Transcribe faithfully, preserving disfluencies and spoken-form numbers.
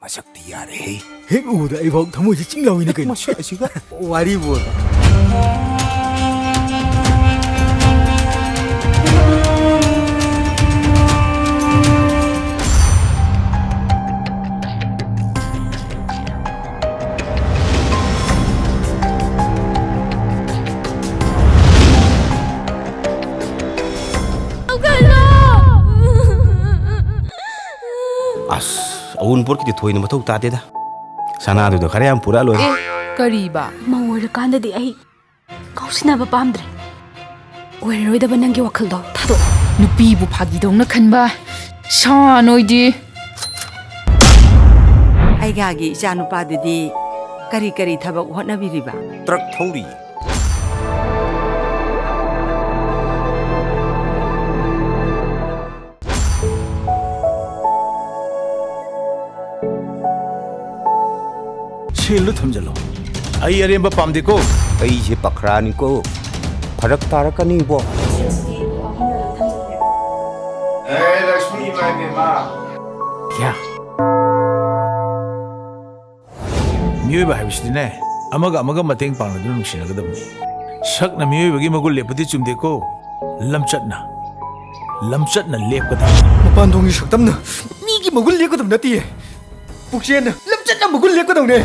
ꯃꯁꯛꯇꯤ ꯌꯥꯔꯦꯍꯦ꯫ ꯍꯦꯛ ꯎꯕꯗ ꯑꯩꯐꯥꯎ ꯊꯃꯣꯏꯁꯦ ꯆꯤꯡ ꯂꯥꯎꯏꯅꯦ ꯀꯩꯅꯣ꯫ ꯃꯁꯛ ꯑꯁꯤꯒ꯫ ꯋꯥꯔꯤꯕꯨ꯫ ꯑꯁ, ꯑꯋꯨꯟꯄꯣꯠꯀꯤꯗꯤ ꯊꯣꯏꯅ ꯃꯊꯧ ꯇꯥꯗꯦꯗ꯫ ꯁꯅꯥꯗꯨꯗ ꯈꯔ ꯌꯥꯝ ꯄꯨꯔꯛꯑ ꯂꯣꯏꯔꯦ꯫ ꯑꯦ, ꯀꯔꯤꯕ? ꯃꯧ ꯑꯣꯏꯔꯀꯥꯟꯗꯗꯤ ꯑꯩ ꯉꯥꯎꯁꯤꯟꯅꯕ ꯄꯥꯝꯗ꯭ꯔꯦ꯫ ꯑꯣꯏꯔꯔꯣꯏꯗꯕ ꯅꯪꯒꯤ ꯋꯥꯈꯜꯗꯣ ꯊꯥꯗꯣꯛꯑꯣ꯫ ꯅꯨꯄꯤꯕꯨ ꯐꯥꯒꯤꯗꯧꯅ ꯈꯟꯕ ꯁꯥ ꯅꯣꯏꯗꯤ꯫ ꯑꯩꯒꯥꯒꯤ ꯏꯆꯥꯅꯨꯄꯥꯗꯨꯗꯤ ꯀꯔꯤ ꯀꯔꯤ ꯊꯕꯛ ꯍꯣꯠꯅꯕꯤꯔꯤꯕ? ꯇ꯭ꯔꯛ ꯊꯧꯔꯤ꯫ ꯁꯦꯜꯗꯣ ꯊꯝꯖꯜꯂꯣ꯫ ꯑꯩ ꯑꯔꯦꯝꯕ ꯄꯥꯝꯗꯦꯀꯣ꯫ ꯑꯩꯁꯦ ꯄꯈ꯭ꯔꯥꯅꯤꯀꯣ꯫ ꯐꯔꯛ ꯇꯥꯔꯛꯀꯅꯤꯕꯣ꯫ ꯑꯦ, ꯂꯛꯁꯃꯤ ꯏꯃꯥ ꯏꯕꯦꯝꯃ꯫ ꯀꯌꯥ? ꯃꯤꯑꯣꯏꯕ ꯍꯥꯏꯕꯁꯤꯗꯤꯅꯦ, ꯑꯃꯒ ꯑꯃꯒ ꯃꯇꯦꯡ ꯄꯥꯡꯅꯗꯨꯅ ꯅꯨꯡꯁꯤꯅꯒꯗꯕꯅꯤ꯫ ꯁꯛꯅ ꯃꯤꯑꯣꯏꯕꯒꯤ ꯃꯒꯨꯟ ꯂꯦꯞꯄꯗꯤ ꯆꯨꯝꯗꯦꯀꯣ, ꯂꯝꯆꯠꯅ, ꯂꯝꯆꯠꯅ ꯂꯦꯞꯀꯗꯕꯅꯤ꯫ ꯃꯄꯥꯟꯊꯣꯡꯒꯤ ꯁꯛꯇꯝꯅ ꯃꯤꯒꯤ ꯃꯒꯨꯟ ꯂꯦꯞꯀꯗꯕ ꯅꯠꯇꯤꯌꯦ꯫ ꯄꯨꯛꯆꯦꯜꯅ ꯂꯝꯆꯠꯅ ꯃꯒꯨꯟ ꯂꯦꯞꯀꯗꯧꯅꯦ꯫